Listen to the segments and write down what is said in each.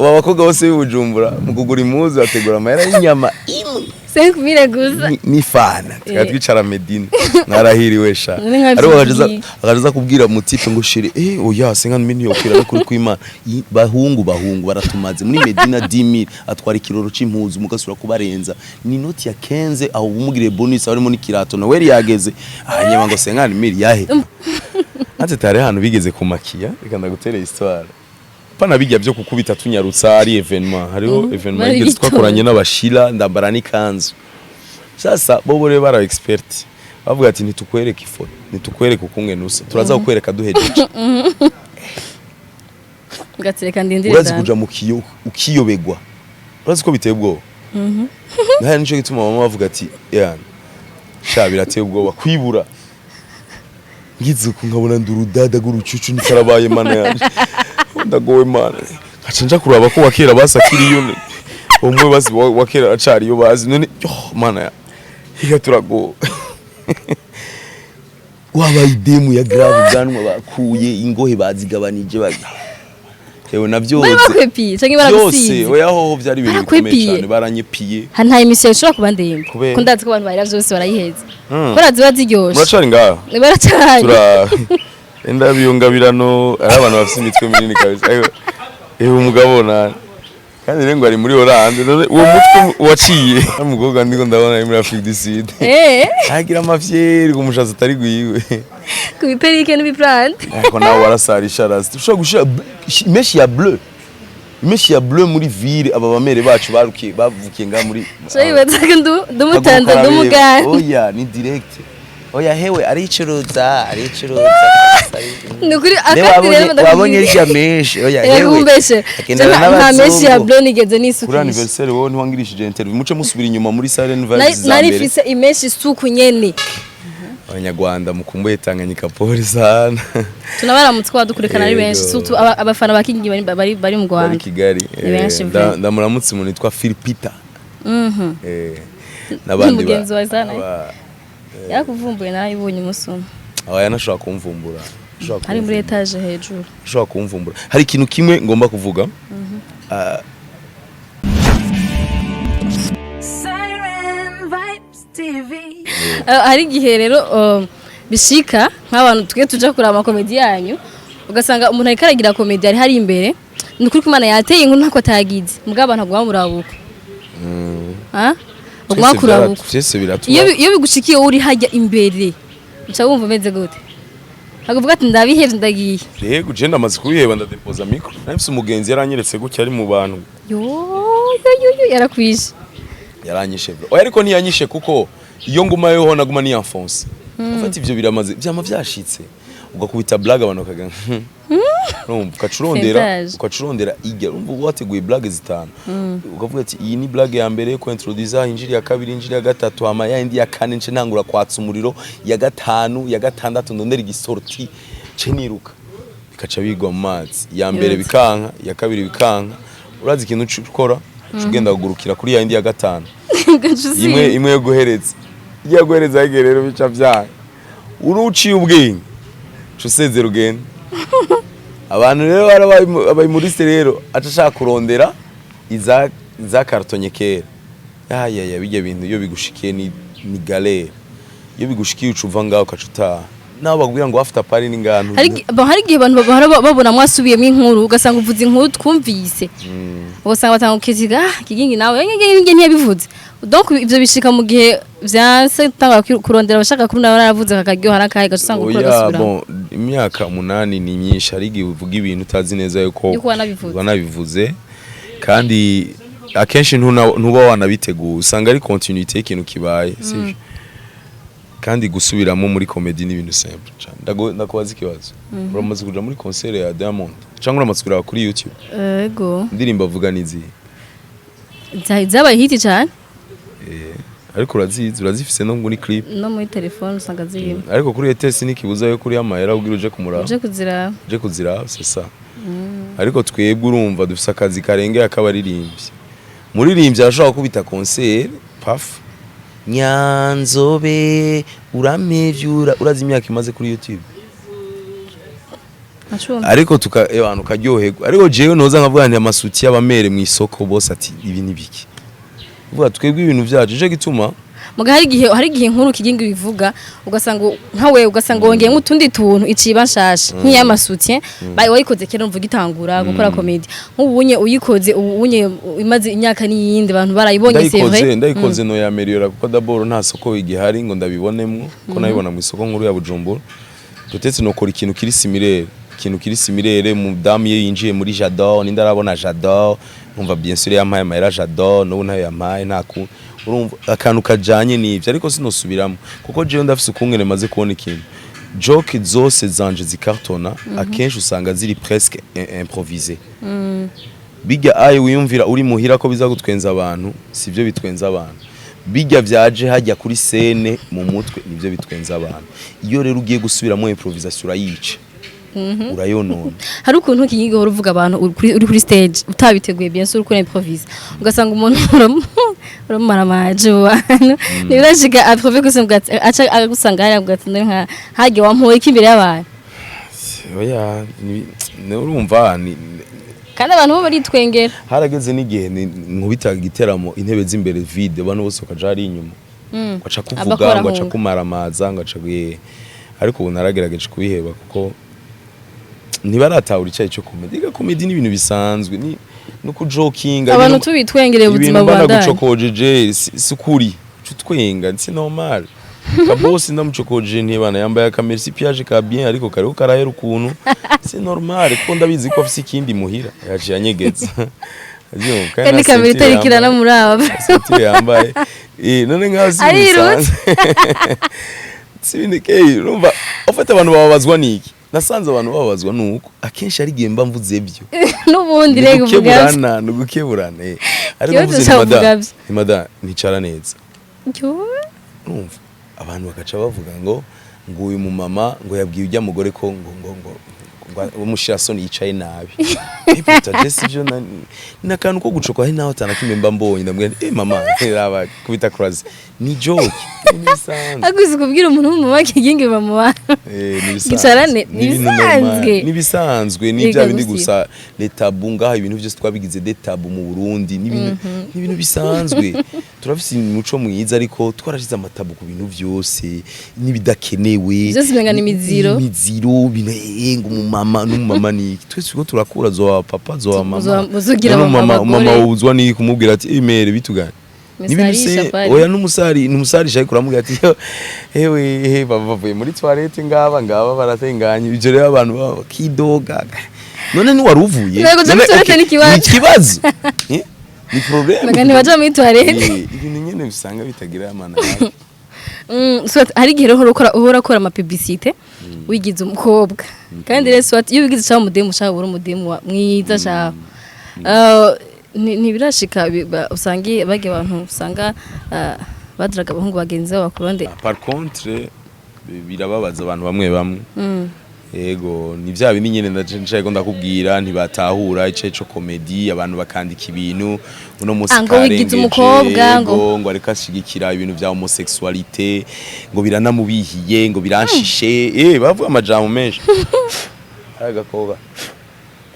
Ubu abakobwa bose b'i Bujumbura mu kugura impuzu bategura amahera y'inyama imwe 5000 gusa. N'ifana tukaba twicara Medina, mwarahiriwe sha. None nka Ariko vyiki. Akaza kubwira mu type ngo: "Chéri, oya, 50 mille yokwira no kuri kw'Imana." Bahungu, bahungu baratumaze muri Medina. 10 000 atwara ikiroro c'impuzu, mugasura kubarenza ni noti ya 15, aho umugiriye bonus harimo n'ikirato. Noel yageze hanyuma ngo 50 000 yahe ate tare hano bigeze kumakiya. Reka ndagutere histoire, pana bijya byo kukubita tunyarutsa, ari événement, hariho événement Bari yigeze bitonze. Twakoranye n'abashira, ndambara n'ikanzu. Sasa bobo rero bara expert, bavuga ati: "Ntitukwereke ifoto, ntitukwereke ukungene usa, turaza kukwereka duhejeje." Ugatereka ndindire. Urazi Dani. Kuja mu kiyo ukiyobegwa, urazi ko biteye ubwoba. Naho nico gituma mama bavuga ati: "Yana sha, birateye ubwoba kwibura." Ngize uku nkabona ndi urudada rw'urucucu, ntikarabaye. Mana yanje, ndagowe mana. Nkaca nja kuraba ko wakera basakiriyo umwe basi wakera aracariyo bazi. None yo mana ya higa, turagowe. Wabaye idemu ya grave, ubwanwa bakuye, ingohe bazigabanije, yewe na Bari byose. bakwepiye canke Byose. baragusize? Oya, hoho byari ibintu bikomeye Barakwepiye. cyane, baranyepiye. Ha, nta émission ishobora kuba ndende. Kubera? Ko ndazi ko abantu barira vyose barayiheza, ko ziba ziryoshe. Muracari ngaho? Baracari. Tura enda biyungabirano, ari abantu bafite imitwe minini kabisa. Ariko ewe umugabo na kandi rero ngo ari muri Hollande, none uwo mutwe waciye umukobwa ndiko ndabona ari muri Afrique du Sud, agira amafyeri ku mushatsi atari gwiwe. Ku biperike n'ibiplante. Ariko nawe warasarisha rasta, ushobora gushira mèche ya bleu, mèche ya bleu muri ville. Aba bamere bacu barukiye, bavukiye ngaha muri So yibaza ko ndumutanze, ndumuganda. Oya, ni direct. Oya hewe, aricuruza, aricuruza. Ni ukuri. Ne. Akandi rero Wabonye irya mèche? Oya hewe. Yakumbeshe. Agendana Nta mèche ya n'abazungu. bleu nigeze Kuri nisukisha. anniversaire wowe ntiwangirishije interview. Muce musubira inyuma muri Silent Nari Vibes za nari mbere. mfise i mèche isuku nyene. Abanyarwanda mukumbuye Tanganyika, pole sana. Tunabaramutse ko badukurikirana ari benshi. Yego. Surtout abafana ba King bari mu Bari Rwanda. Kigali. Ni benshi vraiment. Ndamuramutse umuntu witwa Phil Peter n'abandi Mugenzi wawe sana. Yarakuvumbuye, narayibonye umunsi umwe. Aba yanashobora kumvumbura. Ashobora Ari muri kumvumbura. étage hejuru. Ashobora kumvumbura. Hari ikintu kimwe ngomba kuvuga. Ah, Siren Vibes TV. Hari igihe rero bishika nk'abantu twe tuja kuraba amakomedi yanyu, ugasanga umuntu ariko aragira comédie ari hari imbere, ni ukuri ko Imana yateye inkuru ntako atagize, mugabo abantu baguma bamurabuka. Ah? Baguma twese kurabuka. Twese biratuba. Iyo bigushikiye uri hajya imbere, uca wumva umeze gute? Akavuga ati: "Ndabihevye, ndagiye." Yego, je ndamaze kubiheba, ndadepoza micro. Nafise umugenzi yaranyeretse gutya ari mu bantu. Yo yo yo yo, yarakwishe. Yaranyishe bro. Oya, ariko ntiyanyishe, kuko iyo ngumayo naguma niyanfonse. Ufata ivyo biramaze vyama vyashitse, ugakubita blague, abantu bakagira, urumva, ukacurondera. Fentage. Ukacurondera ijya, urumva, wateguye blague zitanu, ukavuga ati: "Iyi ni blague ya mbere ko introduisa, injiri ya kabiri, injiri ya gatatu, hama ya indi ya kane nce ntangura kwatsa umuriro, ya gatanu, ya gatandatu ndondera igisorti ce niruka." Bikaca bigwa mu mazi. Ya mbere bikanka, iya kabiri bikanka. Urazi ikintu uca ukora? Uca ugenda kugurukira kuri ya yindi ya gatanu, imwe imwe yo guhereza. Iyo guhereza yagiye rero, bica vyanga. Uri uciye ubwenge, uca usezera ugenda. Abantu rero barabaye abayumuriste rero, aca ashaka kurondera iza kartonye kera. Ya bijya bintu iyo bigushikiye ni galère. Iyo bigushikiye uca uva ngaho, ukaca utaha, naho bakubwira ngo after party ni ngano. Hari igihe abantu bahora babona mwasubiyemo inkuru, ugasanga uvuze inkuru twumvise, ugasanga batanga ukitiga: "Ah, Kigingi nawe nge ntiyabivuze." Donc ivyo bishika mu gihe vyanse tanga kurondera abashaka kuri nawe naravuze kakaryoha n'akahe, gaca usanga ukora Oya, gasubiramo. bon, imyaka 8 ni myinshi. Hari igihe uvuga ibintu utazi neza yuko Yuko wanabivuze. wanabivuze, kandi akenshi ntuba wanabiteguye, usanga ari continuité y'ikintu kibaye, sivyo? Kandi gusubiramo muri comedy ni ibintu simple cyane. Ndakubaza ikibazo: uramaze kuja muri concert ya Diamond cyangwa uramaze kureba kuri YouTube? Ego. Indirimbo avuga nizihe? Zabaye hit cyane. Ariko urazizi, urazifise no muri clip. No muri telefone usanga zirimo. Ariko kuri ETS nikibuza yo kuri amahera ubwira uje kumuraba. Uje kuziraba. Uje kuziraba, c'est ça. Ariko twebwe, urumva, dufise akazi karengeye akabaririmbyi. Muririmbyi arashobora gukubita concert, paf, nyanzobe uramevyura. Urazi imyaka imaze kuri YouTube? Nacumva. Ariko tuka abantu karyoherwa, ariko jewe noza nkavuga nti amasuti y'abamere mu isoko, bose ati ibi ni biki? Vuga twebwe ibintu byacu je gituma. Muga hari igihe inkuru Kigingi bivuga, ugasanga nkawe ugasanga wongeye nk'utundi tuntu iciba nshasha nk'iy'ama soutien bayi wayikoze kera, umvuga itangura gukora comedy, nk'ubunye uyikoze ubunye imaze imyaka n'iyindi, abantu barayibonye, c'est vrai. Ndayikoze no yaméliora, kuko d'abord nta soko igihari ngo ndabibonemo ko nabibona mu isoko nkuru ya Bujumbura. Peut-être nokora ikintu kiri similaire, ikintu kiri similaire. Mudamu iyo yinjiye muri J'adore, ninde arabona J'adore, umva, bien sûr yampaye amahera J'adore, n'ubu ntayo yampaye, nta ku urumva akantu kajanye n'ivyo, ariko sinosubiramo kuko jewe ndafise ukungene maze kubona ikintu. Joke zose zanje zikartona akenshi usanga ziri presque improvisé. Bijya ayo wiyumvira uri muhira ko biza gutwenza abantu, sivyo bitwenza abantu. Bijya vyaje hajya kuri scène mu mutwe nivyo bitwenza abantu. Iyo rero ugiye gusubiramo improvisation, urayica, urayonona. Hari ukuntu Kigingi uhora uvuga abantu uri kuri stage utabiteguye, bien sûr ukora improvise, ugasanga umuntu uramumaramaje mu bantu, ntibirashika aprouve gusa aca agusanga hariya ati nka hage wampoye iki imbere y'abantu? Oya, urumva Kandi abantu bo baritwengera. Harageze n'igihe nkubita igiteramo, intebe z'imbere vide, abantu bose bakaja hari inyuma, ngo aca kuvuga Abakora ngo aca ahunga. kumaramaza ngo aca ariko ubu naragerageje kubiheba kuko ntibaratahura icyayi cyo comedy. Iga comedy ni ibintu bisanzwe, ni no kujokinga. Abantu tubitwengereye ubuzima Ibintu mbana bubandanye. gucokojeje si ukuri utwenga, c'est normal. Kabosi ndamucokoje ntibana yambaye akamerisi piage ka bien, ariko kariho karahera ukuntu, c'est normal kuko ndabizi ko afise ikindi muhira yaciye anyegeza. Avyumva, kandi na kamera ceinture itarikira yambaye. no muri aba. Ceinture yambaye. None nkaho si Arirutse. bisanzwe, si ibindi key. Urumva ufite abantu bababazwa niki? Nasanze abantu bababazwa nuko akenshi ari igihe mba mvuze byo. N'ubundi Ni rega uvuga gukeburana, ni ugukeburana. Ariko Ikibazo mvuze nti cyawe mada uvuga byo. Nti mada nticara neza. Yo. Urumva abantu bagaca bavuga ngo uyu mumama ngo yabwiye ujya mugore ko ngo umushirasoni yicaye nabi. Puta, je sivyo ni akantu ko gucoka hari naho atanakimwe mba mbonye, ndamubwira nti, mama raba kubita crazy, ni joke, ni bisanzwe. Akuzi kubwira umuntu w'umumama Kigingi bamuba Ni bisanzwe. Gicarane, ni Ni ibintu normal. bisanzwe. Ni bisanzwe, ni Reka bya bindi gusa. Gusa les tabous ngaha, ibintu byose twabigize des tabous mu Burundi, ni ibintu bisanzwe. Turafise umuco mwiza, ariko twarashize ama tabous ku bintu byose n'ibidakenewe. Vyose umenga ni imiziro. Imiziro bine ngo umumama n'umumama ni iki? Twese turiko turakura, zoba papa, zoba mama. Muzogira None umumama abagore. umumama wuzwa ni kumubwira ati imere bitugane. N'ibintu Misarisha pari. Oya, n'umusari n'umusarisha, ariko uramubwira ati "Yo, hewe he bava bavuye muri toilette, ngaba baratenganye." Ibyo rero abantu baba bakidoga, none ntiwari uvuye? Ntabwo uja muri None, toilette okay, ni ikibazo. Ni ikibazo. Ni problème. Mbaga ntibaja muri toilette. Ibintu nyene bisanga bitagira amana yake. Soit hari igihe rero uhora ukora ama publicité wigize umukobwa, kandi rero soit iyo wigize cyangwa umudemu ushaka uri umudemu mwiza shaho. Ntibirashika usange bagiye abantu usanga badiraga abahungu bagenzi babo bakuronde? Par contre birababaza abantu bamwe bamwe. Yego, ni bya bindi nyene ndacaye ko ndakubwira, ntibatahura ico co comedy. Abantu bakandika ibintu uno munsi Ah, ngo wigize karengeje, umukobwa, ngo- ngo ariko ashigikira ibintu vya homosexualité, ngo biranamubihiye, ngo biranshishe, bavuga amajambo menshi. Ari agakobwa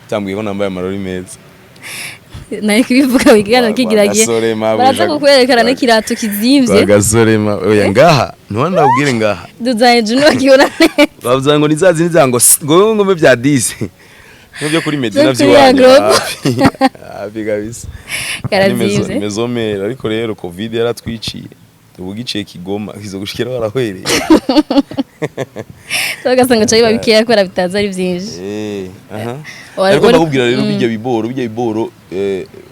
utambwiye ko nambaye amarori meza. Naye kubivuga wigana kigiragiye Gasore, mabuja. Baraza kukwerekana n'ikirato kizimvye. Gasore ma oya, ngaha ntiwanda ndakubwire ngaha. Duzaye juno bakibona neza. Bavuze ngo nizazi nizango ngo ngombe bya 10 nk'ibyo kuri Medina Byo kuri by'iwanyu. Agro. Hafi hafi kabisa. Karazimvye. Mezomera, ariko rero Covid yaratwiciye, ubu giciye Kigoma kizo gushikira barahwereye. Ugasanga cyo biba bikeya kubera bitaza ari byinshi. Aha. Ariko ndakubwira rero, bijya biboro,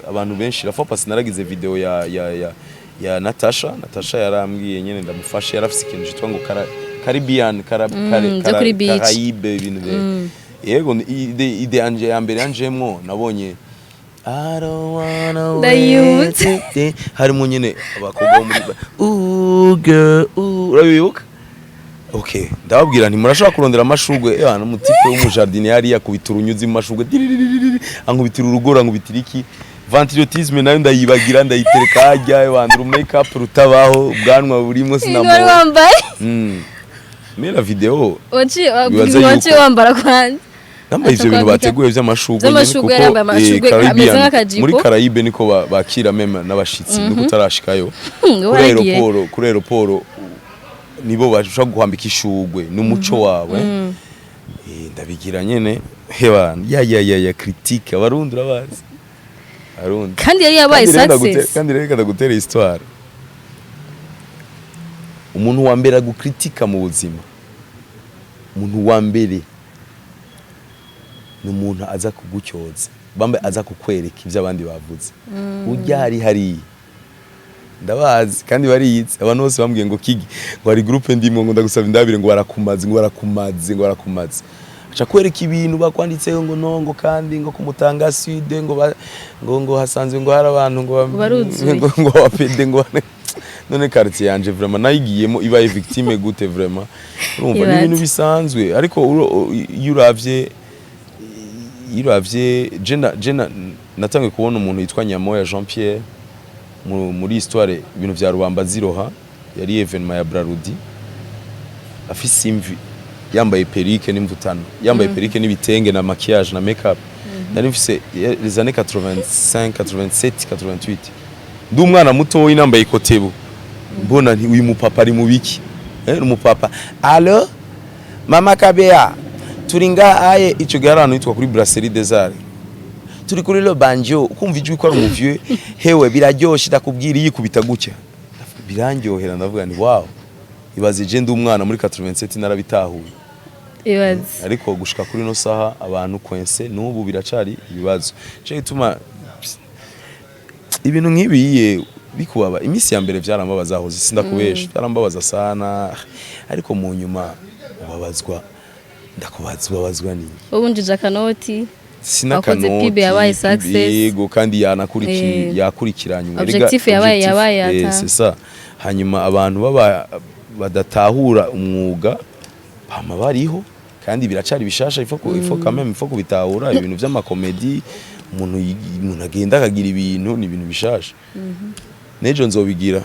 abantu benshi la fois passée naragize video ya Natasha. Natasha yarambwiye nyene ndamufashe, yarafise ikintu citwa ngo Caribbean Byo kuri beach. Caraïbe, ibintu bye. Yego, idée yanje ya mbere yanjemwo nabonye I don't wanna Ndayibutse. wait. Harimo nyene abakobwa bo muri ooh girl ooh, urabibuka? Okay, ndababwira nti murashobora kurondera amashugwe n'umutipe w'umujardinier hariya akubita urunyuzi mu mashugwe, diririririri, ankubitira urugoro, ankubitira iki, ventriotisme nayo ndayibagira ndayitereka hajya bandura make up rutabaho, ubwanwa burimo Ibintu wari sinamubona. wambaye. Mais la vidéo waciye Bibaza waciye yuko- wambara kwanza. Nambaye ivyo bintu bateguye vy'amashugwe nyene. Vy'amashugwe, Kuko yari yambaye amashugwe ameze nk'akajipo. Muri Caraïbe niko bakira même n'abashitsi, niko utarashikayo. Ngo Kuri waragiye. aéroport, kuri aéroport nibo bashobora guhambika ishugwe n'umuco wabo, eh. Ndabigira nyene, hebana ya ya ya ya critique, Abarundi urabazi, Abarundi. Kandi yari yabaye Kandi rero success. Kandi rero ndagutera histoire. Umuntu wa mbere agukritika mu buzima, umuntu wa mbere ni umuntu aza kugucyoza, bambe aza kukwereka ibyo abandi bavuze. Ujya hari hariya, ndabazi kandi bariyizi. Abantu bose bambwiye ngo kigi, ngo hari groupe ndimo, ngo ndagusaba indabire, ngo barakumaze, ngo barakumaze, ngo barakumaze. Aca kwereka ibintu bakwanditseho, ngo no, ngo kandi ngo kumutanga sud, ngo ngo hasanzwe ngo hari abantu ngo Baruzuye. ngo abapede, ngo none quartier yanje vraiment nayigiyemo ibaye victime gute? Vraiment, urumva ni Ibaze. ibintu bisanzwe. Ariko iyo uravye je natangiye kubona umuntu yitwa Nyamoya Jean Pierre muri histoire, ibintu vya Rubamba ziroha, yari événement ya Brarudi, afise imvi, yambaye perruque n'imvutano, yambaye perruque n'ibitenge na maquillage na make-up. Nari mfise les années 85, 87, 88, ndi umwana mutoyi, nambaye ikotebo, mbona nti uyu mupapa ari mu biki? Umupapa, "Allo mama Kabea, turi ngahaye." Ico gihe hari ahantu hitwa kuri Brasserie des Arts, turi kuri Le Banjo, ukumva ijwi ko ari umuvieux: "Hewe, biraryoshe, ndakubwira." Yikubita gutya, birandyohera, ndavuga nti wow, ibaze je ndi umwana muri 87 narabitahuye. Ibaze. Ariko gushika kuri no saha abantu kwense n'ubu biracari ibibazo. Cyo gituma ibintu nk'ibiye bikubaba, iminsi ya mbere vyarambabaza, aho sindakubesha, vyarambabaza sana, ariko mu nyuma ubabazwa, ndakubaza, ubabazwa ni Wowe winjije akanoti. Sinakanoti. Wakoze PB yabaye success. Yego, kandi yanakurikiye, yakurikiranywe. Objectif yabaye yata. C'est ça. Hanyuma abantu baba badatahura umwuga bama bariho, kandi biracari bishasha. Il faut quand même, il faut kubitahura. Ibintu vy'amakomedi, umuntu agenda akagira ibintu, ni ibintu bishasha. Nejo nzobigira,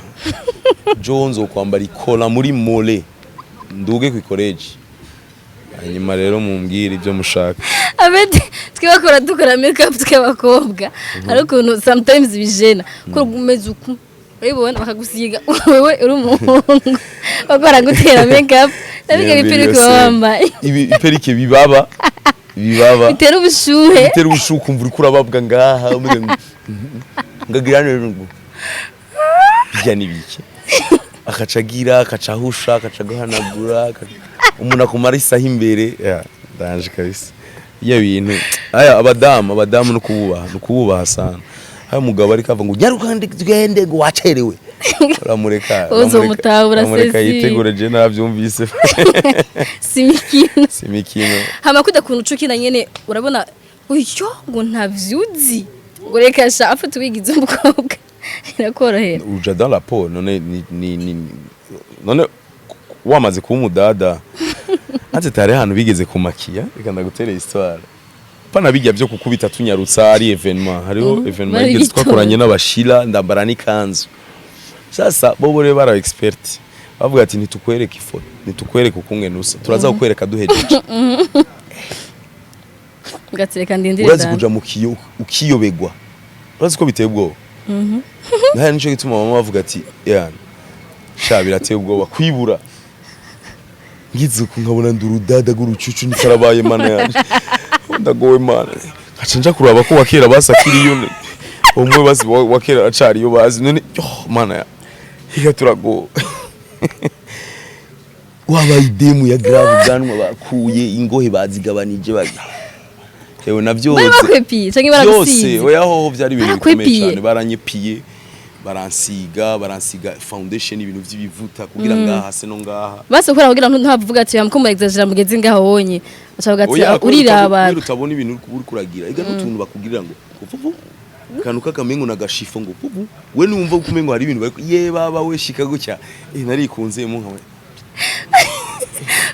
jo nzokwambara ikola muri mole, nduge ku college, hanyuma rero mumbwire ibyo mushaka. Abedi twibakora, dukora make up tw'abakobwa, hari ukuntu sometimes bijena ko umeze uku, urabibona, bakagusiga, wewe uri umuhungu, bakora gutera make up nabyo biperike baba wambaye. Ibi iperike bibaba bibaba. Bitera ubushuhe. Bitera ubushuhe, ukumva uriko urababwa ngaha, umeze ngagira neza ngo bijya n'ibiki, akaca agira, akaca ahusha, akaca guhanagura, umuntu akumara isaha imbere ya danger kabisa. Iyo bintu aya abadamu no kububaha sana. Hari umugabo ariko avuga ngo nyaruka tugende, ngo wacerewe, uramureka. Uzomutahura. Uramureka. Sesi. Yitegure, je naravyumvise. Si imikino. Si imikino. Hama kujya kuntu ucukina nyene, urabona uyo ngo ntavyuzi, ngo reka sha apfa tubigize umukobwa, birakorohera. Uja dans la peau. None ni none wamaze kuba umudada ate tare ahantu bigeze kumakiya. Reka ndagutere histoire, pana bijya byo kukubita tunyarutsa, ari événement, hariho événement Bari yigeze bitonze. Twakoranye n'abashira, ndambara n'ikanzu. Sasa bobo rero bara expert, bavuga ati ntitukwereke ifoto, ntitukwereke ukungene usa, turaza kukwereka duhejeje. Ugatereka ndindire. Urazi dana. kuja mu kiyo ukiyobegwa, urazi ko biteye ubwoba. Naho nico gituma mama bavuga ati yana sha birateye ubwoba kwibura. Ngize uku nkabona ndi urudada rw'urucucu, ntikarabaye, mana yanje, ndagowe mana. Nkaca nja kuraba ko wakera basakiriyo umwe basi wakera acariyo bazi. None yo mana ya higa turagowe, wabaye idemu ya grave, ubwanwa bakuye, ingohe bazigabanije, bazi hewe na Bari byose. bakwepiye canke Byose. baragusize? Oya, hoho byari ibintu bikomeye Barakwepiye. cyane. Baranyepiye, baransiga foundation, ibintu by'ibivuta kugira ngaha hase no ngaha. Basi ukora kugira ngo ntavuga ati yamuko exagera, mugeze ngaho wonye aca avuga ati Oya, uriraba. kubera utabona ibintu uri kuragira ega n'utuntu bakugirira ngo vuvu, kantu kakamengo na gashifo ngo vuvu, we numva kumengo hari ibintu bari ye baba we shika gutya, narikunze mu nkawe.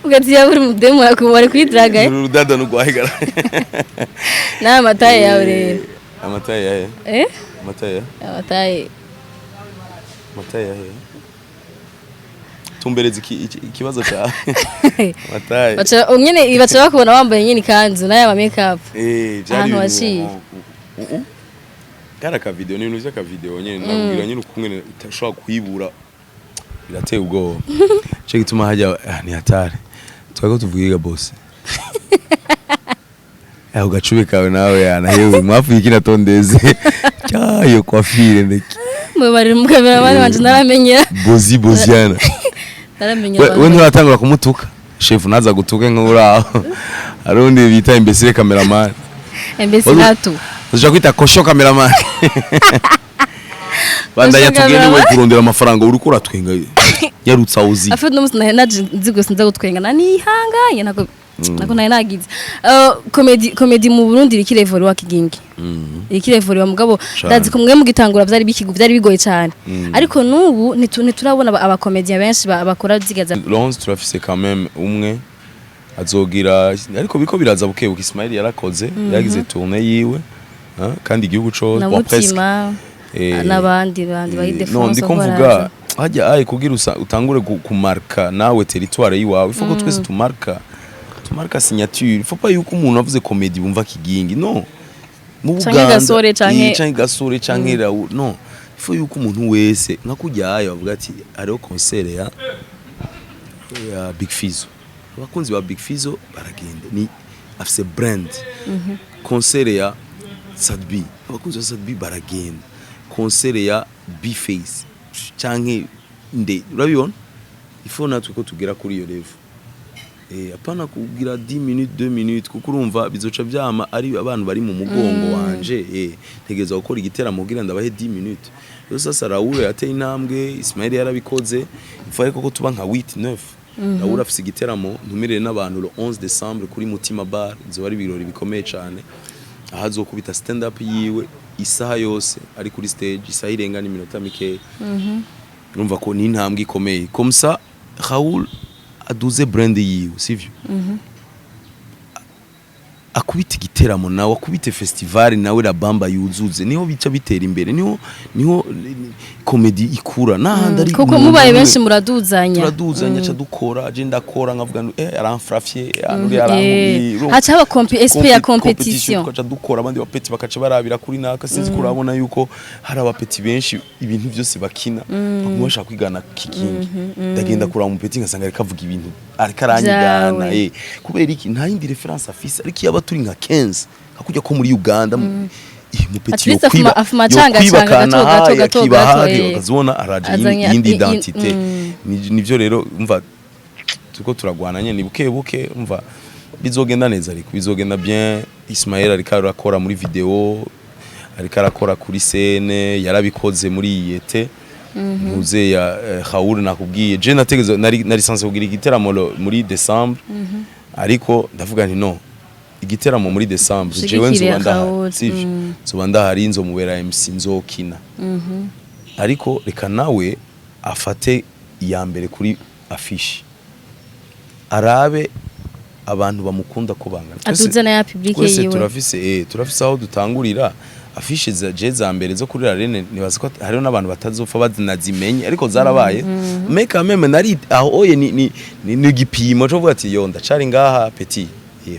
Ugati yaburi mudemu bari kwidraga. Urudada no gwahigara. N'aya mataye yawe rero. Amataye yahe? Eh. Amataye? Amataye. Amataye yahe? Tumbereza ikibazo cyawe mataye. Baca nyene baca bakubona wambaye nyene ikanzu n'aya ma make up. Byari Ahantu ibintu- waciye. Kari akavideo, ni ibintu vy'akavideo nyene nakubwira nyene ukungene utashobora kwibura, birateye ubwoba. Cyo gituma hajya ni hatari. Twako tuvugiga boss. Aho gacube kawe nawe yana yewe mwafuye iki natondeze cyayo coiffure ndeki. Mubarira umukameramani wanje, naramenyera. Bozi boziana. Naramenyera. We nturatangura kumutuka chef, naza gutuke nk'uraho hari undi bita imbesire cameraman. Imbesire tu. Uja kwita kosho cameraman. Bandanya Kosho tugende we cameraman. kurondera amafaranga uriko uratwenga yarutsa uzi. Afite n'umunsi nari naje nzi gusa nza gutwenga nanihanganye nako nari nagize. Comedy mu Burundi iriko irevura Kigingi, iriko irevura mugabo Cane. ndazi ko mwe mugitangura vyari bikigu, byari bigoye cyane, ariko n'ubu ntiturabona abakomediya benshi bakora zigaza. Lons turafise quand même umwe azogira, ariko biko biraza buke buke. Ismail yarakoze, yagize tournée yiwe, kandi igihugu cose Na bon, presque. Mutima n'abandi bandi bayi No, Defense. ndiko mvuga hajya aye kugira utangure kumarka nawe territoire yiwawe, il faut ko twese tumarka signature. Il faut pas yuko umuntu avuze comedy bumva Kigingi, no mu Canke Buganda Gasore, canke Gasore canke Raoul, no, il faut yuko umuntu wese nka kujyayo avuga ati hariho concert ya Big Fizzo, abakunzi ba Big Fizzo baragenda, ni afise brand. Concert ya Sadbi, abakunzi ba Sadbi baragenda. Concert ya B-Face canke nde, urabibona, il faut natwe ko tugera kuri iyo level. Apana kugira 10 minutes, 2 minutes, kuko urumva bizoca vyama ari abantu bari mu mugongo wanje. Ntegerezwa gukora igiteramo kugira ndabahe 10 minutes. Rero sasa Raoul yateye intambwe, Ismail yarabikoze, il faut ko tuba nka 8 9. Raoul afise igiteramo, ntumirire n'abantu le 11 décembre kuri Mutima Bar, bizoba ari ibirori bikomeye cane aho azokubita stand up yiwe isaha yose ari kuri stage, isaha irenga n'iminota mikeya. Urumva ko ni intambwe ikomeye, comme ça Raoul aduze brand yiwe, sivyo? Akubite igiteramo nawe, akubite festival nawe, la bamba yuzuze, niho bica bitera imbere, niho comedy ikura n'ahandi ari Kuko umuntu mubaye umwe. benshi muraduzanya. Turaduzanya, ca dukora, je ndakora nkavuga ngo aramfrafye anuri arankubwiye. Haca haba esprit ya competition. Tukaca dukora, abandi bapeti bakaca barabira kuri naka. Sinzi ko urabona yuko hari abapeti benshi ibintu byose bakina baguma bashaka kwigana Kigingi. Ndagenda kuraba umupeti ngasanga ariko avuga ibintu, ariko aranyigana. Vyawe. Kubera iki? Nta yindi référence afise. Ariko iyo aba turi nka 15 hakujya ko muri Uganda, mupeti At least yo kwiba afuma yo kwiba acangacanga gato kanaha, gato gato yakiba gato, hadi, ukazibona araje Azanye iyindi identité. Nivyo rero umva turiko turagwana nyene, ni buke buke, umva bizogenda neza, ariko bizogenda bien. Ismael ariko arakora muri video, ariko arakora kuri scène, yarabikoze muri iyi été ntuze ya Raoul nakubwiye. Je nategeza nari censé kugira igiteramo muri décembre, ariko ndavuga nti no, igiteramo muri décembre jewe Ushigikire nzoba ndahari, Raoul, sivyo? Nzoba ndahari, nzomubera MC, nzokina, ariko reka nawe afate iya mbere kuri affiche, arabe abantu bamukunda ko bangana. Aduze na ya public Twese yiwe. turafise aho dutangurira. Affiche za je za mbere zo kuri arene, nibaza ko hariho n'abantu batazopfa bazinazimenye, ariko zarabaye. Mais quand même nari aho oye ni igipimo cyo kuvuga ati yo ndacari ngaha petit,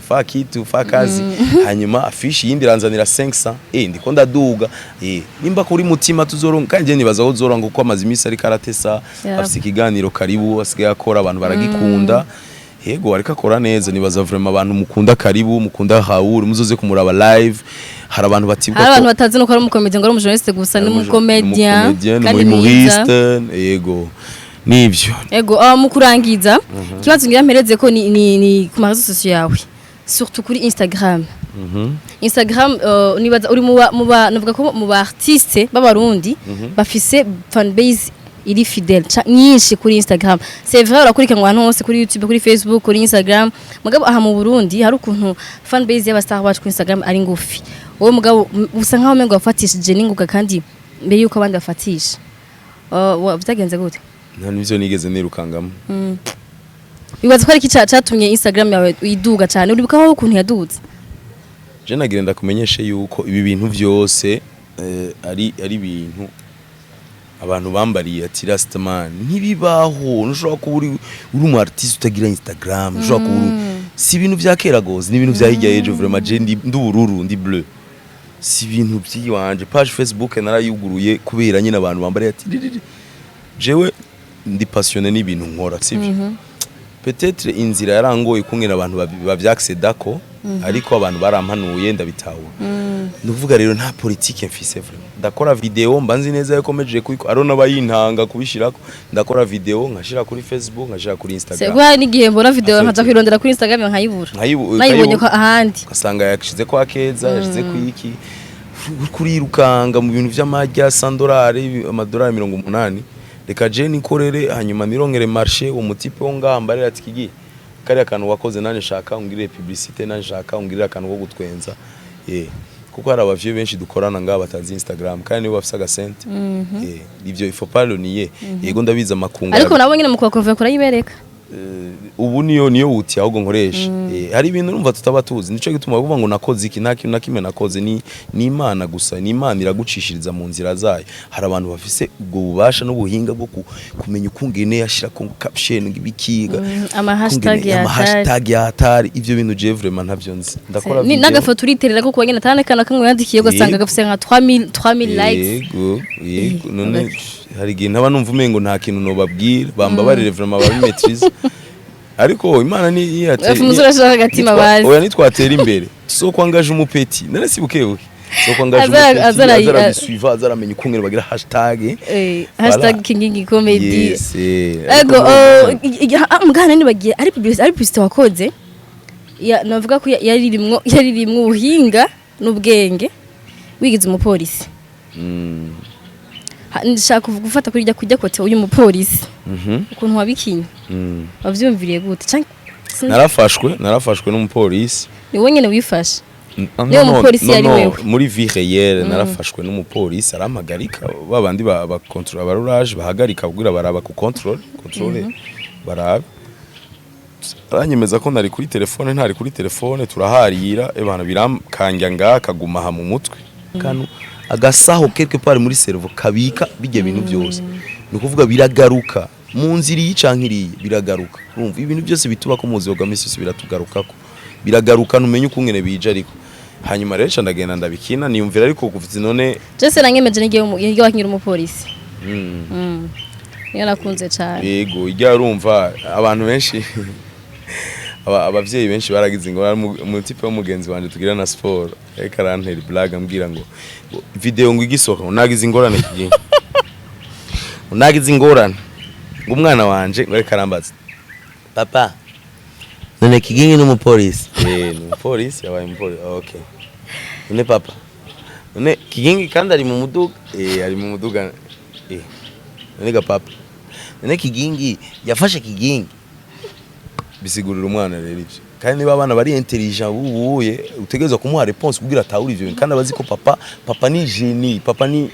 fa kitu fa kazi. Hanyuma affiche yindi iranzanira 500, ndiko ndaduga. Nimba kuri Mutima tuzoronka, kandi je nibaza ko tuzoronka kuko amaze iminsi ariko aratesa. Afise ikiganiro Karibu asigaye akora, abantu baragikunda. Yego, ariko akora neza. Nibaza vraiment abantu mukunda Karibu, mukunda Raoul, muzoze kumuraba live. Hari abantu batibuka Hari abantu batazi nuko ari umukomedian, ngo ari umujournaliste gusa. Ni umukomedian ni kandi mwiza. humoriste, yego nivyo. Ego, mu kurangiza, ikibazo ngira mpereze ko ni ku ma réseaux sociaux yawe, surtout kuri Instagram. Instagram, nibaza uri muba navuga ko mu ba artiste b'abarundi bafise fan base iri fidèle nyinshi kuri Instagram. C'est vrai, urakurikiranwa ahantu hose, kuri YouTube, kuri Facebook, kuri Instagram, mugabo aha mu Burundi hari ukuntu fan base y'aba star bacu kuri Instagram ari ngufi. Wowe mugabo usa nkaho umengo wafatishije n'ingoga kandi mbere yuko abandi bafatisha. Vyagenze gute? Nta nivyo nigeze nirukangamo. Bibaza ko ari iki catumye Instagram yawe iduga cyane? Uribuka aho ukuntu yaduze? Je nagira ndakumenyeshe yuko ibi bintu vyose ari ibintu Abantu bambariye ati: "Rastaman, ntibibaho, ntushobora kuba uri umu artiste utagira Instagram, ntushobora kuba uri." Si ibintu vya kera gose, ni ibintu vya hirya y'ejo. Vraiment, je ndi ubururu, ndi bleu, si ibintu by'iwanje. Page Facebook narayuguruye kubera nyine abantu bambariye ati "Ririri." Jewe ndi passionné n'ibintu nkora, sivyo? Peut-être inzira yarangoye kungena abantu bavyaccédako, ariko abantu barampanuye, ndabitahura. Ni ukuvuga rero nta politique mfise. Vraiment, ndakora video, mba nzi neza yuko mejeje kubiko ari n'abayintanga kubishirako. Ndakora video, nkashira kuri Facebook, nkashira kuri Instagram. Sego, hari n'igihe mbona video Afite. nkaza kwirondera kuri Instagram nkayibura. Nayibonye ko ahandi. Ugasanga yashize ko akeza, yashize ku iki, kurirukanga mu bintu vy'amajya 100 dolari, amadolari 80. Reka je nikorere, hanyuma nirongere marché. Uwo mutipe wo ngaha mbarira ati: "Kigi, kariya kantu wakoze, nanje nshaka ungirire publicité, nanje nshaka ungirire akantu ko gutwenza." Kuko hari abavyeyi benshi dukorana ngaha batazi Instagram, kandi nibo bafise agasente. Ivyo il faut pas le nier. Yego, ndabizi, amakungu. Ariko nabo nyine mu kubakonvera kurayibereka. Ubu niyo wuti ahubwo nkoresha. Hari ibintu urumva tutaba tuzi, nico gituma bavuga ngo nakoze iki. Nta kintu na kimwe nakoze, ni Imana gusa. Ni Imana iragucishiriza mu nzira zayo. Hari abantu bafise ubwo bubasha n'ubuhinga bwo kumenya ukungene yashira ko caption ibikiga, ama hashtag ya ama hashtag ya hatari. Ivyo bintu je vraiment ntavyo nzi. Ndakora ni video. N'agafoto uriterera ko kubanyene atana kamwe yandikiye, ugasanga gafise nka 3000 likes. Yego. None hari igihe ntaba numva umengo nta kintu nobabwira. Bambabarire vraiment babimaîtrise, ariko Imana ni iyate. Efu umusore ashaka agatima bazi. Oya, nitwatera imbere so kwangaje umupeti none si bukebuke, so kwangaje umupeti azara bisuiva, azaramenya ukungene bagira hashtag. Hashtag Voilà. Kingingi Comedy. Yes. Ego, mugana nibagiye ari publicité wakoze ya, navuga ko yaririmwo ubuhinga n'ubwenge, wigize umupolisi. Ndashaka gufata kuri kujya kote uyu mupolisi, ukuntu wabikinye, wavyumviriye gute? Canke Narafashwe n'umupolisi. Ni wowe nyene wifashe? No, Niyo no, mupolisi no, yari no, wewe? Muri vie réelle narafashwe n'umupolisi, arampagarika. Babandi ba contrôle, abaruraje bahagarika kugira baraba ku contrôle barabe. Aranyemeza ko nari kuri telefone, ntari kuri telefone. Turaharira, ebana biramkanja ngaha, kaguma aha mu mutwe, kanu agasaho quelque part muri cerveau kabika bijya bintu byose. Ni ukuvuga biragaruka mu nzira iyi canke iriya, biragaruka. Urumva, ibintu byose bituba ko mu buzima bwa misi yose biratugarukako, biragaruka, ntumenye ukungene bije. Ariko hanyuma rero ca ndagenda ndabikina, niyumvira ariko kuvuze none. Jese nanyemeje n'igihe wakingira umupolisi. Niyo nakunze cane. Yego, ijya urumva abantu benshi, abavyeyi benshi baragize ngo umutipe w'umugenzi wanje tugira na sport, ariko arantera blague, ambwira ngo video ngo igisohoka ngo nagize ingorane, kigiye ngo nagize ingorane, ngo umwana wanje ngo ariko arambaza: "Papa, none Kigingi n'umupolisi?" Eh, ni umupolisi, yabaye umupolisi. Okay, none papa, none Kigingi kandi ari mu muduga? Eh, ari mu muduga. Eh, none ga papa, none Kigingi yafashe Kigingi? Bisigurira umwana rero ivyo. Kandi niba abana bari intelligent bubuye, utegerezwa kumuha réponse kugira atahure ivyo bintu, kandi abazi ko papa ni génie, papa ni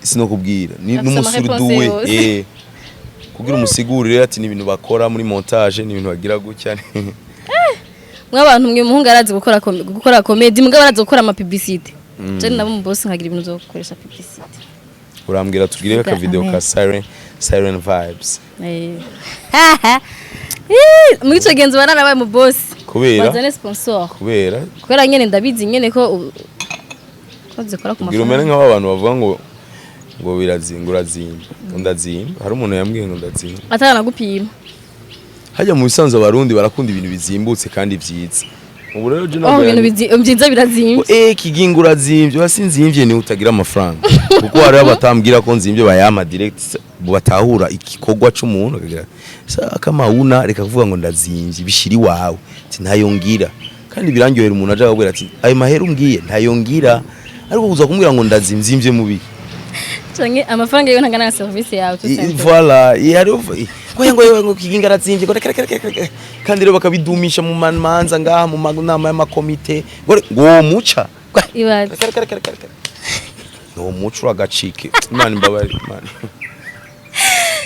sinokubwira ni Afise ama n'umusuruduwe. réponse yose. Kugira umusigurire ati ni ibintu bakora muri montage, ni ibintu bagira gutya. Mw'abantu mwe, umuhungu arazi gukora comedy, mugabo arazi gukora ama publicité. Je nabo mu boss nkagira ibintu byo gukoresha publicité. Urambwira tugire Vuga aka video amen. ka siren vibes. Muri ico genzo baranabaye mu boss. Kubera? Bazane sponsor. Kubera? Kubera nyene ndabizi nyene ko zikora ku Kugira umere mafaranga. nk'aba bantu bavuga ngo birazinga, urazimba, ngo ndazimba. Hari umuntu yambwiye ngo ndazimba. Ataranagupima. Hajya mu bisanzwe abarundi barakunda ibintu bizimbutse kandi vyiza. Ubu rero je Oh, ntabwo ibintu vyiza birazimvye. Eh, Kigingo urazimvye. Wasi nzimvye ni utagira amafaranga, kuko hariho abatambwira ko nzimvye bayama direct, batahura igikorwa c'umuntu akagira sa kama una reka kuvuga ngo ndazimvye, bishira iwawe ati ntayo ngira. Kandi birangyohera umuntu aje akabwira ati ayo mahera umbwiye ntayo ngira, ariko kuza kumbwira ngo ndazimvye mubi. Canke amafaranga yo ntangana na service yawe, tout simplement. Voilà, hariho ngo Kiginga arazimvye, ngo reka reka reka reka. Kandi rero bakabidumisha mu manza ngaha mu nama y'amakomite, ngo uwo muca. Ibaze. Reka reka reka reka reka, uwo muco uragacike. Imana imbabare, Imana.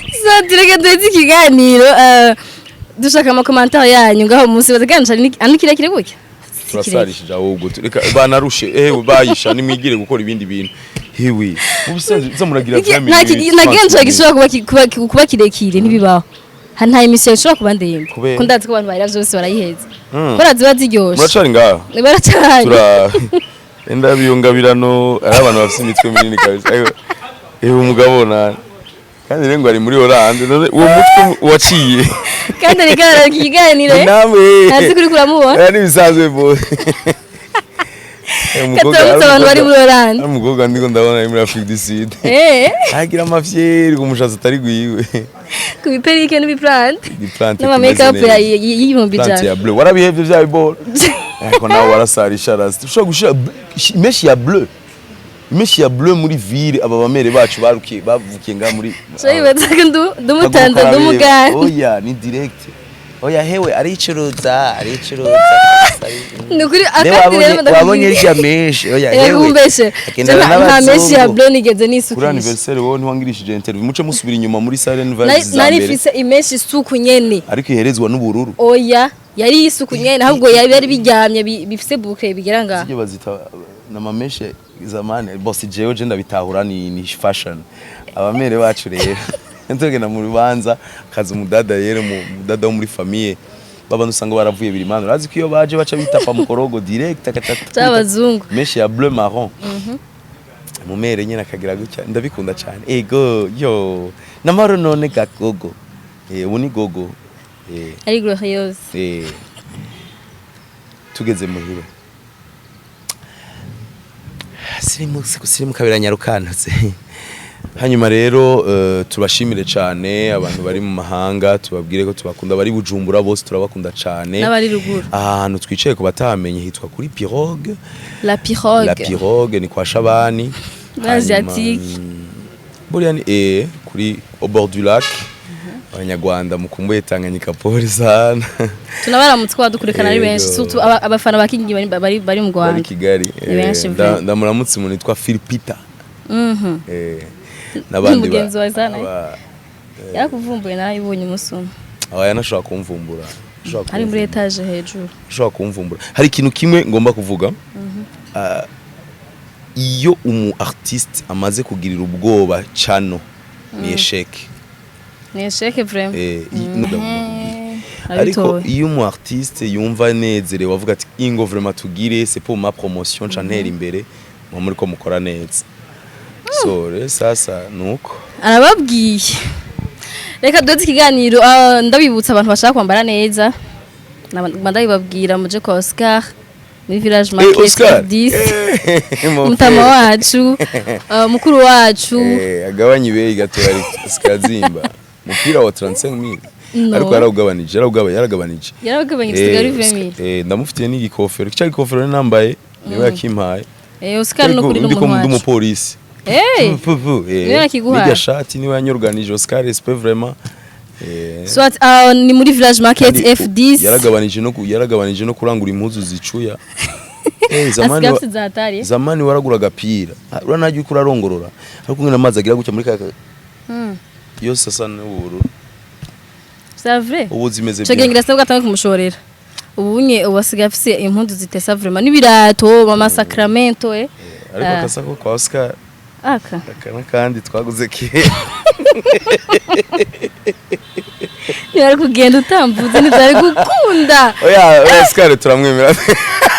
So tureke duheze ikiganiro, dushaka ama commentaire yanyu ngaho munsi bazaganisha ani kirekire gutya. Si kirekire. Turasarishije ahubwo, reka banarushe. Ewe bayisha, nimwigire gukora ibindi bintu. Hewe, mu bisanzwe uza muragira 20 minutes. Nta genzo gishobora kuba kirekire, ntibibaho. Nta émission ishobora kuba ndende. Kubera? Ko ndazi ko abantu barira vyose barayiheza, Mm. kubera ziba ziryoshe. Muracari ngaho? Baracari. Tura enda biyungabirano, ari abantu bafite imitwe minini kabisa. Ewe, ewe, umugabo na kandi rero ngo ari muri Hollande, none uwo mutwe waciye? Kandi ariko araraba ikiganiro, eh? Namwe Ntazi kuri kuramubona. Aya ni ibisanzwe bo. Kataramutse abantu bari muri Hollande. Ari umukobwa ndiko ndabona ari muri Afrique du Sud. Agira amafyeri ku mushatsi atari gwiwe. Ku biperike n'ibiplante Igiplante n'ama kimeze make up neza. y'ibihumbi Plante ijana. ya bleu warabihevye vya bibora, ariko nawe warasarisha rasta. Ushobora gushira mèche ya bleu, mèche ya bleu muri ville. Aba bamere bacu barukiye, bavukiye ngaha muri So yibaza ko ndumutanze, ndumuganda. Oya, ni direct. Oya, hewe, aricuruza, aricuruza. Ni ukuri akandi rero Wabonye rya mèche? Oya, hewe. Yagumbeshe. Agendana Nta mèche ya n'abazungu. bleu nigeze Kuri nisukisha. anniversaire wowe ntiwangirishije interview. Muce musubira inyuma muri Silent Vibes za Nari mbere. mfise imèche isuku nyene. Ariko iherezwa n'ubururu. Oya, yari isuku nyene, ahubwo yari biryamye bifise boucle bigera ngaha. Zijye bazita na mamèche zamani. Boss, jewe je ndabitahura, ni fashion. Abamere bacu rero ntugenda mu rubanza kaza umudada rero, mudada wo muri famille babandi usanga baravuye birimana, urazi ko iyo baje baca bitapa mukorogo direct akatatu. C'abazungu. Mèche ya bleu marron, mumere nyine akagira gutya, ndabikunda cyane. Ego yo namaro none gagogo, ubu ni gogo. Ari glorieuse. Tugeze muhira, sirimu kabira nyarukantutse. Hanyuma rero tubashimire cyane abantu bari mu mahanga, tubabwire ko tubakunda. Bari Bujumbura bose turabakunda cyane. N'abari ruguru. Ahantu twicaye, ku batamenye, hitwa kuri Pirogue. La Pirogue. La Pirogue ni kwa Shabani. Asiatique. Buriya ni kuri au bord du lac. Abanyarwanda mukumbuye Tanganyika, pole sana. Tunabaramutse ko badukurikirana ari benshi. Yego. Surtout abafana ba King bari mu Bari Rwanda. Kigali. Ni benshi vraiment. Ndamuramutse umuntu witwa Phil Peter. N'abandi Mugenzi wawe sana, eh? Yarakuvumbuye, narayibonye umunsi umwe. Aba yanashobora kumvumbura. Ashobora Ari muri kumvumbura. étage hejuru. Ashobora kumvumbura. Hari ikintu kimwe ngomba kuvuga. Ah, iyo umu artiste amaze kugirira ubwoba cano, ni échec. Ni échec vraiment. Ndagomba kubwira. Ariko Abitoye. iyo umu artiste yumva anezerewe, avuga ati ingo vraiment tugire, c'est pour ma promotion, nca ntera imbere, muba muri ko mukora neza. So rero sasa nuko. Arababwiye reka duze ikiganiro. Ndabibutsa abantu bashaka kwambara neza. Ndabibabwira muje kwa Oscar muri Village Market. Oscar. 10. Mon Mutama frère. wacu, mukuru wacu. Agabanye ibeyi gato, ari sikazimba umupira wa 35000. No. Ariko yarawugabanije, yaragabanije. Yaragabanyije, usigaye ari 20 000. Ndamufitiye n'igikofero, cya gikofero nambaye niwe yakimpaye. Oscar no kuri Ndiko n'umuntu ndi wacu. Umupolisi. Pu, pu, Niwe yakiguhaye? N'irya shati niwe yanyoruganije. Oscar, respect vraiment. Soit ni muri Village Market. Kandi F10. Yaragabanije no kurangura impuzu zicuya. Zamani Asigaye afite za hatari. Zamani waragura agapira. Ah, uriya najya uriko urarongorora ariko kumwe n'amazi agira gutya muri ka yose asa n'ubururu. C'est vrai. Ubu zimeze Ico gihe bien. ngira sabwa atange kumushorera. Ubu nye ubu asigaye afise impundu zitesa vraiment n'ibirato mama Sacramento. Ariko Ah. akasako kwa Oscar Aka. Aka n'akandi twaguze kera. Ntibari kugenda utambuze, ntibyari gukunda. Oya oya, Oscar turamwemera,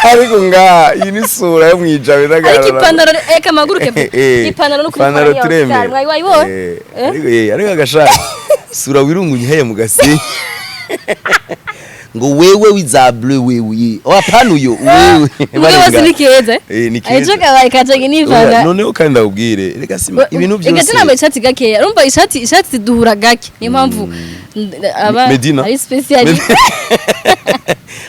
ariko nga iyi ni sura yo mwijabe. Ariko ipantaro, eka amaguruke pe. Ipantaro no Ipantaro kuri turemera. Oscar mwayi wayibonye? Ariko ariko agashati sura wirungunye heye mu gasenyi ngo wewe wiza bleu, wewe hapana, uyo wewe. Mwe bose ni keza. Ni keza. Ejo kabaye kaje Oya, nivanga. noneho kandi ndakubwire, reka sima ibintu Eka byose. tinambaye ishati gakeya, urumva ishati duhura gake, niyo mpamvu aba Medina. ari spécialité.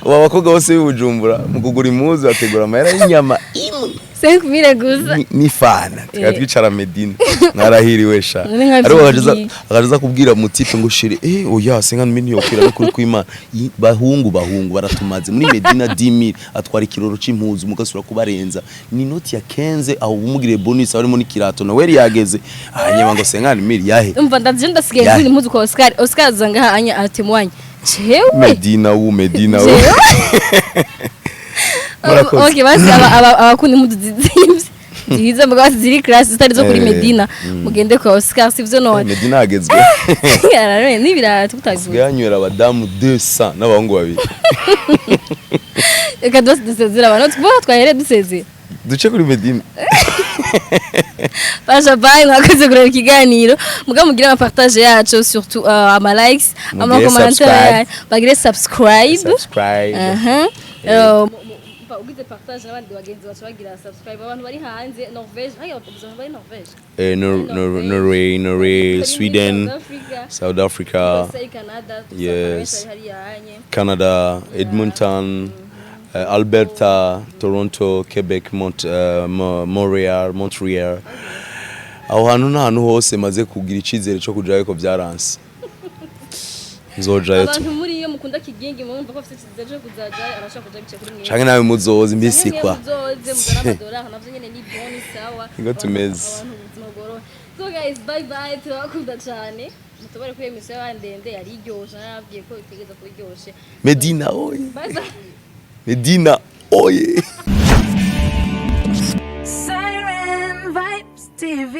Ubu abakobwa bose b'i Bujumbura mu kugura impuzu bategura amahera y'inyama imwe. 5000 gusa. Ni fana tukaba twicara Medina, mwarahiriwe sha. None nka Ariko vyiki. akaza kubwira mutipe ngo chéri, oya, 50 000 yokwira no kuri kw'Imana. Bahungu baratumaze muri Medina 10 000 atwara ikiroro c'impuzu, mugasura kubarenza ni noti ya 15, aho umugire bonus harimo n'ikirato. Noel yageze hanyuma ngo 50 000 yahe? Umva, ndaje ndasigaye Yahe. ngura impuzu kwa Oscar. Oscar aza ngaha anya atemwanya jewe. Medina wu Medina wu. Jewe. Murakoze. Okay, basi abakunda impuzu zizimvye. nziza mugabo ziri class zitari zo kuri Medina, mugende kwa Oscar, sivyo none? Medina hagezwe. N'ibirato utabivuze. Asigaye yanywera abadamu 200 n'abahungu babiri. Reka dose dusezera abantu, tuvuga twahereye dusezera. Duce kuri Medina. Basha, bye, mwakoze kureba ikiganiro. Mugabo mugire ama partage yacu, surtout ama likes, ama Mugire commentaire subscribe. yacu. Bagire subscribe. Subscribe. Aha. Ugize partage n'abandi bagenzi bacu bagira subscribe, abantu bari hanze, Norvège, haya abantu bari Norvège. Norway, Norway, Bari muri Sweden, South Africa, South Africa, USA, Canada, Yes. hariya hanye. Canada, Edmonton, Alberta, Toronto, Quebec, Montreal, Montreal. Aho hantu n'ahantu hose maze kugira icyizere cyo kujayo ko byaranse. Nzojayo tu. Abantu muri iyo mukunda Kigingi, mumva ko afite icyizere cyo kuzajayo, arashaka kuja bicaye kuri mwe. Canke nawe muzoza imbisi kwa. Muzoze muzana amadolari, navyo nyene ni bon, ni sawa. Niko tumeze. Abantu ubuzima bworohe. So guys, bye bye, turabakunda cyane. Mutubare kuri iyo misiyo yabaye ndende, yari iryoshe, narababwiye ko itegereza kuba iryoshe. Medina oye. Bye bye. Medina oye. Siren Vibes TV.